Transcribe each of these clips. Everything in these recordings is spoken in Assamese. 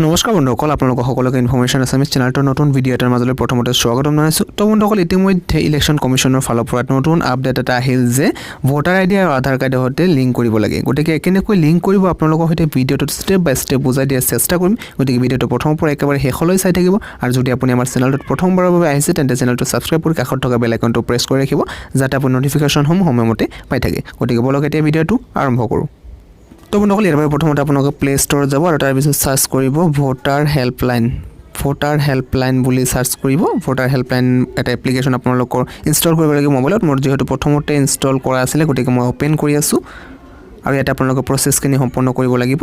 নমস্কাৰ বন্ধুসকল, আপোনালোকক সকলোকে ইনফৰ্মেশ্যন আছামিজ চেনেলটোৰ নতুন ভিডিঅ' এটাৰ মাজলৈ প্ৰথমতে স্বাগতম জনাইছোঁ। তো বন্ধুসকল, ইতিমধ্যে ইলেকশ্যন কমিশ্যনৰ ফালৰ পৰা নতুন আপডেট এটা আহিল যে ভোটাৰ আই ডি আৰু আধাৰ কাৰ্ডৰ সৈতে লিংক কৰিব লাগে। গতিকে কেনেকৈ লিংক কৰিব, আপোনালোকৰ সৈতে ভিডিঅ'টোত ষ্টেপ বাই ষ্টেপ বুজাই দিয়াৰ চেষ্টা কৰিম। গতিকে ভিডিঅ'টো প্ৰথমৰ পৰা একেবাৰে শেষলৈ চাই থাকিব আৰু যদি আপুনি আমাৰ চেনেলটোত প্ৰথমবাৰৰ বাবে আহিছে, তেন্তে চেনেলটো ছাবস্ক্ৰাইব কৰি কাষত থকা বেল আইকনটো প্ৰেছ কৰি ৰাখিব, যাতে আপুনি ন'টিফিকেশ্যনসমূহ সময়মতে পাই থাকে। গতিকে ব'লক, এতিয়া ভিডিঅ'টো আৰম্ভ কৰোঁ। তো বন্ধুসকল, ইয়াৰ বাবে প্ৰথমতে আপোনালোকে প্লে' ষ্ট'ৰত যাব আৰু তাৰপিছত চাৰ্চ কৰিব ভোটাৰ হেল্পলাইন। ভোটাৰ হেল্পলাইন বুলি চাৰ্চ কৰিব। ভোটাৰ হেল্পলাইন এটা এপ্লিকেশ্যন আপোনালোকৰ ইনষ্টল কৰিব লাগিব মোবাইলত। মোৰ যিহেতু প্ৰথমতে ইনষ্টল কৰা আছিলে, গতিকে মই অ'পেন কৰি আছোঁ আৰু ইয়াতে আপোনালোকে প্ৰচেছখিনি সম্পূৰ্ণ কৰিব লাগিব।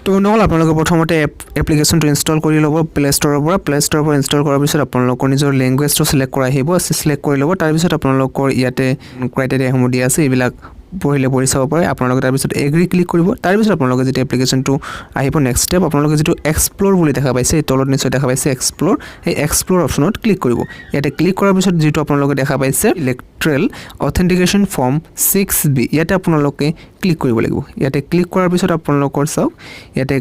তো বন্ধুসকল, আপোনালোকে প্ৰথমতে এপ্লিকেশ্যনটো ইনষ্টল কৰি ল'ব প্লে' ষ্ট'ৰৰ পৰা। প্লে' ষ্ট'ৰৰ পৰা ইনষ্টল কৰাৰ পিছত আপোনালোকৰ নিজৰ লেংগুৱেজটো চিলেক্ট কৰা আহিব, চিলেক্ট কৰি ল'ব। তাৰপিছত আপোনালোকৰ ইয়াতে ক্ৰাইটেৰিয়াসমূহ দিয়া আছে, এইবিলাক পঢ়িলে পঢ়ি চাব পাৰে আপোনালোকে। তাৰপিছত এগ্ৰি ক্লিক কৰিব। তাৰপিছত আপোনালোকে যেতিয়া এপ্লিকেশ্যনটো আহিব, নেক্সট ষ্টেপ আপোনালোকে যিটো এক্সপ্ল'ৰ বুলি দেখা পাইছে, এই তলত নিশ্চয় দেখা পাইছে এক্সপ্ল'ৰ, সেই এক্সপ্ল'ৰ অপশ্যনত ক্লিক কৰিব। ইয়াতে ক্লিক কৰাৰ পিছত যিটো আপোনালোকে দেখা পাইছে ইলেক্ট্ৰেল অথেণ্টিকেশ্যন ফৰ্ম 6B, ইয়াতে আপোনালোকে ক্লিক কৰিব লাগিব। ইয়াতে ক্লিক কৰাৰ পিছত আপোনালোকৰ চাওক, ইয়াতে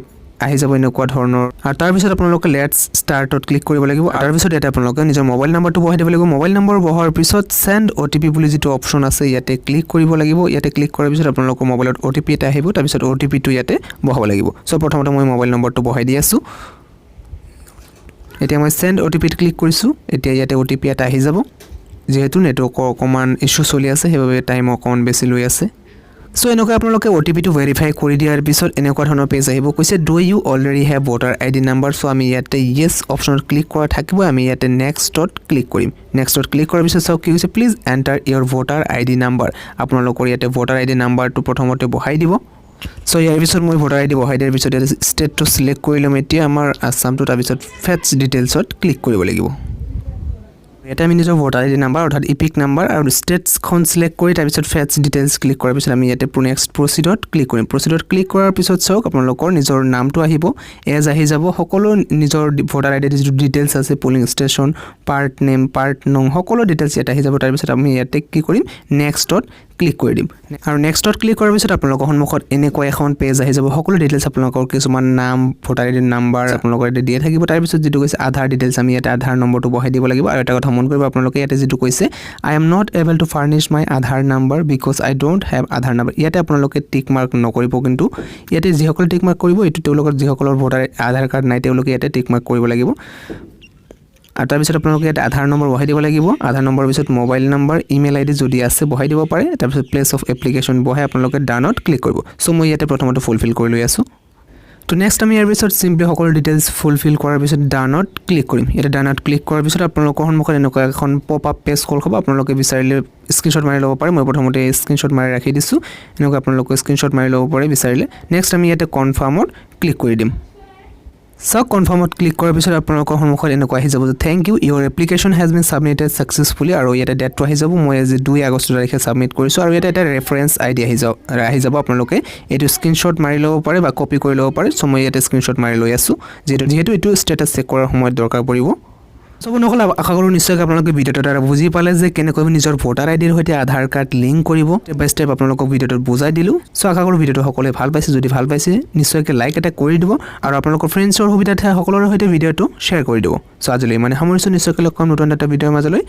আহি যাব এনেকুৱা ধৰণৰ আৰু তাৰপিছত আপোনালোকে let's ষ্টাৰ্টত ক্লিক কৰিব লাগিব। আৰু তাৰপিছত ইয়াতে আপোনালোকে নিজৰ মোবাইল নম্বৰটো বহাই দিব লাগিব। মোবাইল নম্বৰ বহোৱাৰ পিছত চেণ্ড অ'টিপি বুলি যিটো অপশ্যন আছে, ইয়াতে ক্লিক কৰিব লাগিব। ইয়াতে ক্লিক কৰাৰ পিছত আপোনালোকৰ মোবাইলত অ'টিপি এটা আহিব। তাৰপিছত অ'টিপিটো ইয়াতে বহাব লাগিব। চ' প্ৰথমতে মই মোবাইল নম্বৰটো বহাই দি আছোঁ। এতিয়া মই চেণ্ড অ'টিপিত ক্লিক কৰিছোঁ। এতিয়া ইয়াতে অ'টিপি এটা আহি যাব। যিহেতু নেটৱৰ্কৰ অকণমান ইছ্যু চলি আছে, সেইবাবে টাইম অকণমান বেছি লৈ আছে। চ' এনেকৈ আপোনালোকে অ'টিপিটো ভেৰিফাই কৰি দিয়াৰ পিছত এনেকুৱা ধৰণৰ পেজ আহিব। কৈছে, "Do you already have voter ID number?" চ' আমি ইয়াতে য়েছ অপশ্যনত ক্লিক কৰা থাকিব। আমি ইয়াতে নেক্সটত ক্লিক কৰিম। নেক্সটত ক্লিক কৰাৰ পিছত চাওক কি হৈছে, "Please enter your voter ID number." আপোনালোকৰ ইয়াতে ভোটাৰ আই ডি নাম্বাৰটো প্ৰথমতে বহাই দিব। চ' ইয়াৰ পিছত মই ভোটাৰ আই ডি বহাই দিয়াৰ পিছত ইয়াতে ষ্টেটটো চিলেক্ট কৰি ল'ম এতিয়া আমাৰ আছামটো। তাৰপিছত ফেটছ ডিটেইলছত ক্লিক কৰিব লাগিব। ইয়াতে আমি নিজৰ ভোটাৰ আই ডি নাম্বাৰ অৰ্থাৎ ইপিক নাম্বাৰ আৰু ষ্টেটছখন চিলেক্ট কৰি তাৰপিছত ফেটছ ডিটেইলছ ক্লিক কৰাৰ পিছত আমি ইয়াতে নেক্সট প্ৰচিডত ক্লিক কৰিম। প্ৰচিডত ক্লিক কৰাৰ পিছত চাওক, আপোনালোকৰ নিজৰ নামটো আহিব, এজ আহি যাব, সকলো নিজৰ ভোটাৰ আই ডিৰ যিটো ডিটেইলছ আছে, polling station, part name, part নং, সকলো ডিটেইলছ ইয়াত আহি যাব। তাৰপিছত আমি ইয়াতে কি কৰিম? নেক্সটত ক্লিক কৰি দিম। আৰু নেক্সটত ক্লিক কৰাৰ পিছত আপোনালোকৰ সন্মুখত এনেকুৱা এখন পেজ আহি যাব। সকলো ডিটেইলছ আপোনালোকৰ কিছুমান নাম, ভোটাৰ আই ডি নাম্বাৰ আপোনালোকৰ ইয়াতে দিয়া থাকিব। তাৰপিছত যিটো কৈছে আধাৰ ডিটেইলছ, আমি ইয়াতে আধাৰ নম্বৰটো বহাই দিব লাগিব। আৰু এটা কথা মন কৰিব আপোনালোকে, ইয়াতে যিটো কৈছে "I am not able to furnish my Aadhaar number because I don't have Aadhaar number", ইয়াতে আপোনালোকে টিক মাৰ্ক নকৰিব। কিন্তু ইয়াতে যিসকলে টিক মাৰ্ক কৰিব, এইটো তেওঁলোকৰ যিসকলৰ ভোটাৰ আধাৰ কাৰ্ড নাই, তেওঁলোকে ইয়াতে টিক মাৰ্ক কৰিব লাগিব। আৰু তাৰপিছত আপোনালোকে ইয়াতে আধাৰ নম্বৰ বহাই দিব লাগিব। আধাৰ নম্বৰৰ পিছত মোবাইল নম্বৰ, ইমেইল আই ডি যদি আছে বহাই দিব পাৰে। তাৰপিছত প্লেচ অফ এপ্লিকেশ্যন বহাই আপোনালোকে ডানত ক্লিক কৰিব। চ' মই ইয়াতে প্ৰথমতে ফুলফিল কৰি লৈ আছোঁ। তো নেক্সট আমি ইয়াৰ পিছত চিম্পলি সকলো ডিটেইলছ ফুলফিল কৰাৰ পিছত ডানত ক্লিক কৰিম। ইয়াতে ডানত ক্লিক কৰাৰ পিছত আপোনালোকৰ সন্মুখত এনেকুৱা এখন পপ আপ পেজ খোল খাব। আপোনালোকে বিচাৰিলে স্ক্ৰীনশ্বট মাৰি ল'ব পাৰে। মই প্ৰথমতে স্ক্ৰীনশ্বট মাৰি ৰাখি দিছোঁ। এনেকুৱা আপোনালোকে স্ক্ৰীনশ্বট মাৰি ল'ব পাৰে বিচাৰিলে। নেক্সট আমি ইয়াতে কনফাৰ্মত ক্লিক কৰি দিম। চাওক, কনফাৰ্মত ক্লিক কৰাৰ পিছত আপোনালোকৰ সন্মুখত এনেকুৱা আহি যাব যে "Thank you, your application has been submitted successfully." আৰু ইয়াতে ডেটটো আহি যাব। মই আজি 2 আগষ্ট তাৰিখে ছাবমিট কৰিছোঁ। আৰু ইয়াতে এটা ৰেফাৰেঞ্চ আই ডি আহি যাব। আপোনালোকে এইটো স্ক্ৰীনশ্বট মাৰি ল'ব পাৰে বা কপি কৰি ল'ব পাৰে। চ' মই ইয়াতে স্ক্ৰীনশ্বট মাৰি লৈ আছোঁ, যিহেতু এইটো ষ্টেটাছ চেক কৰাৰ সময়ত দৰকাৰ পৰিব। চ' বন্ধুসকল, আশা কৰোঁ নিশ্চয়কৈ আপোনালোকে ভিডিঅ'টোৰ দ্বাৰা বুজি পালে যে কেনেকৈ নিজৰ ভোটাৰ আই ডিৰ সৈতে আধাৰ কাৰ্ড লিংক কৰিব। ষ্টেপ বাই ষ্টেপ আপোনালোকক ভিডিঅ'টোত বুজাই দিলোঁ। চ' আশা কৰোঁ ভিডিঅ'টো সকলোৱে ভাল পাইছে। যদি ভাল পাইছে, নিশ্চয়কৈ লাইক এটা কৰি দিব আৰু আপোনালোকৰ ফ্ৰেণ্ডছৰ সুবিধাৰ্থে সকলোৰে সৈতে ভিডিঅ'টো শ্বেয়াৰ কৰি দিব। চ' আজিলৈ ইমানে সামৰিছোঁ। নিশ্চয়কৈ লগ পাম নতুন এটা ভিডিঅ'ৰ মাজলৈ।